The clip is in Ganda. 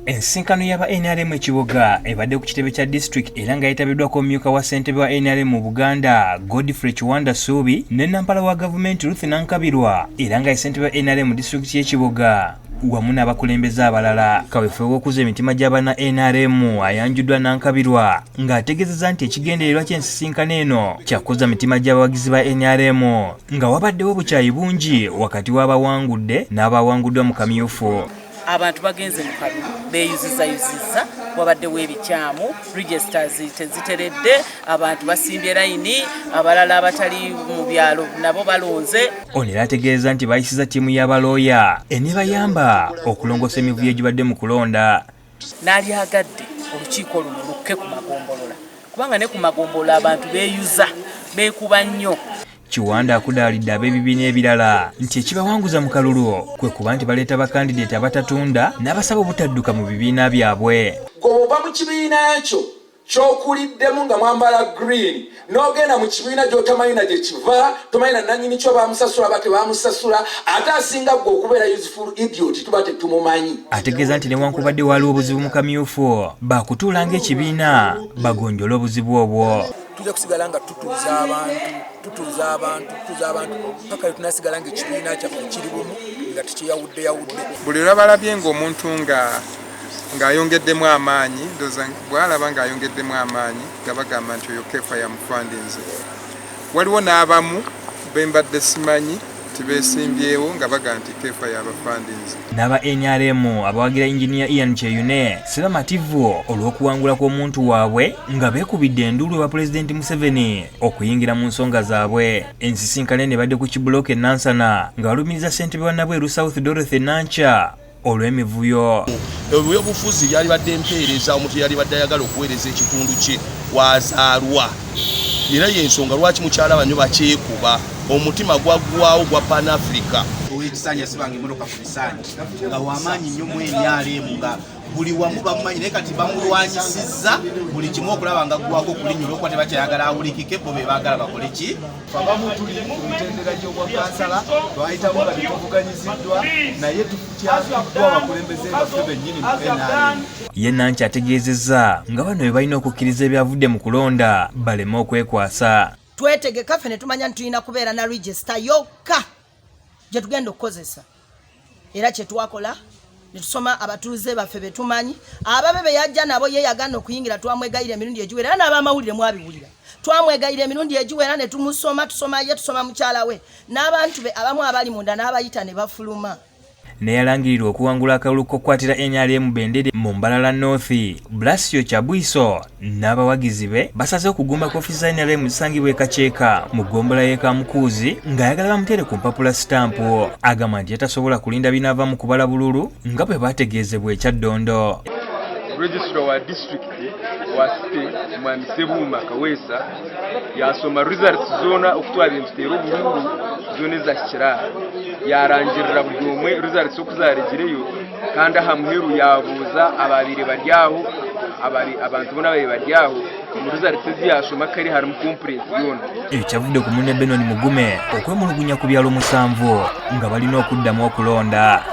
Ensisinkano y'aba NRM e Kiboga ebadde ku kitebe kya disitulikiti era nga yeetabiddwako omumyuka wa ssentebe wa NRM mu Buganda, Godfrey Kiwanda Ssuubi ne nampala wa gavumenti Ruth Nankabirwa era nga ye ssentebe wa NRM mu disitulikiti y'e Kiboga wamu n'abakulembeze abalala. Kaweefube w'okuzza emitima gya banna NRM ayanjuddwa Nankabirwa ng'ategeezezza nti ekigendererwa ky'ensisinkano eno kya kuzza mitima gy'abawagizi ba NRM nga wabaddewo obukyayi bungi wakati w'abawangudde n'abawanguddwa mu kamyufu. Abantu bagenze mu kalulu beeyuzizayuzizza, wabaddewo ebikyamu, registers teziteredde, abantu basimbye layini, abalala abatali mu byalo nabo balonze. Ono era ategeeza nti bayisiza ttiimu y'abalooya enebayamba okulongoosa emivuyo egibadde mu kulonda. Naalyagadde olukiiko luno lukke ku magombolola kubanga ne ku magombolola abantu beeyuza, beekuba nnyo. Kiwanda akudaalidde ab'ebibiina ebirala nti ekibawanguza mu kalulu kwe kuba nti baleeta bakandideeti abatatunda n'abasaba obutadduka mu bibiina byabwe. Gwe bw'ova mu kibiina kyo ky'okuliddemu nga mwambala green n'ogenda mu kibiina gy'otamanyi na gye kiva, tomanyi na nannyini kyo, bamusasula ba tebamusasula, ate asinga ggwe okubeera useful idiot tuba tetumumanyi. Ategeeza nti newankubadde waaliwo obuzibu mu kamyufu, baakutuula ng'ekibiina bagonjole obuzibu obwo. Tujja kusigala nga tutuuza abantu, tutuuza abantu, tutuuza abantu paka lwe tunasigala nga ekibiina kyaffe kiri bumu nga tekyeyawudde yawudde. Buli lwabalabye ng'omuntu nga ng'ayongeddemu amaanyi, ndowooza bw'alaba ng'ayongeddemu amaanyi nga bagamba nti oyo Keefa yamufandinze. Waliwo n'abamu be mbadde simanyi nti beesimbyewo nga bagamba nti Keefa y'abafandinze. N'aba nrm abawagira Yinginiya Ian Kyeyune si bamativu olw'okuwangula kw'omuntu waabwe nga beekubidde enduulu ewa Pulezidenti Museveni okuyingira mu nsonga zaabwe. Ensisinkano eno ebadde ku kibulooka e Nansana nga balumiriza ssentebe wa Nabweru South Dorothy Nankya olw'emivuyo. Ebyobufuzi yalibadde mpeereza, omuntu yalibadde ayagala okuweereza ekitundu kye w'azaalwa, era y'ensonga lwaki mukyalaba nnyo bakyekuba omutima gwaggwawo gwa Pan Africa. Ow'ekisanja yasibanga emmotoka ku bisanja nga w'amaanyi nnyo mu NRM nga buli wamu bamumanyi, naye kati bamulwanyisizza buli kimu okulaba nga aggwako okulinnya olw'okuba tebakyayagala awulikike, bo be baagala bakole ki? Abamu tuli ku mitendera gy'obwakansala twayitamu nga tetuvuganyiziddwa, naye tukyafiddwa abakulembeze baffe bennyini mu NRM. Ye Nankya ategeezezza nga bano bwe balina okukkiriza ebyavudde mu kulonda baleme okwekwasa. Twetegeka ffe ne tumanya nti tulina kubeera na register yokka gye tugenda okukozesa, era kye twakola ne tusoma abatuuze baffe be tumanyi, ababe be yajja nabo ye yagaana okuyingira, twamwegayira emirundi egiwera, era n'abamawulire mwabiwulira, twamwegayira emirundi egiwera ne tumusoma, tusoma ye, tusoma mukyala we n'abantu be abamu abali munda n'abayita ne bafuluma. N'eyalangirirwa okuwangula akalulu k'okukwatira NRM bendere mu Mbarara North, Blasio Kyabwiso n'abawagizi be basaze okugumba ku ofiisi za NRM zisangibwa e Kakyeka mu ggombolola y'e Kamukuuzi ng'ayagala bamuteere ku mpapula sitampu. Agamba nti yatasobola kulinda binaava mu kubala bululu nga bwe baategeezebwa e Kyaddondo. Registrar wa disitulikiti wa City Mwami Ssebuuma Kaweesa yasoma results zoona oku twabaire nituteera oburuuru zoona ezahikire aha. Yarangirira buri omwe results oku zaregireyo kandi aha muheru yabuuza ababaire bari aho abantu boona ababaire bari aho omu results ezi yashoma kare harimu complaint yoona. Ekyo kyavudde ku munne Benon Mugume okwemulugunya ku byalo musanvu nga balina okuddamu okulonda.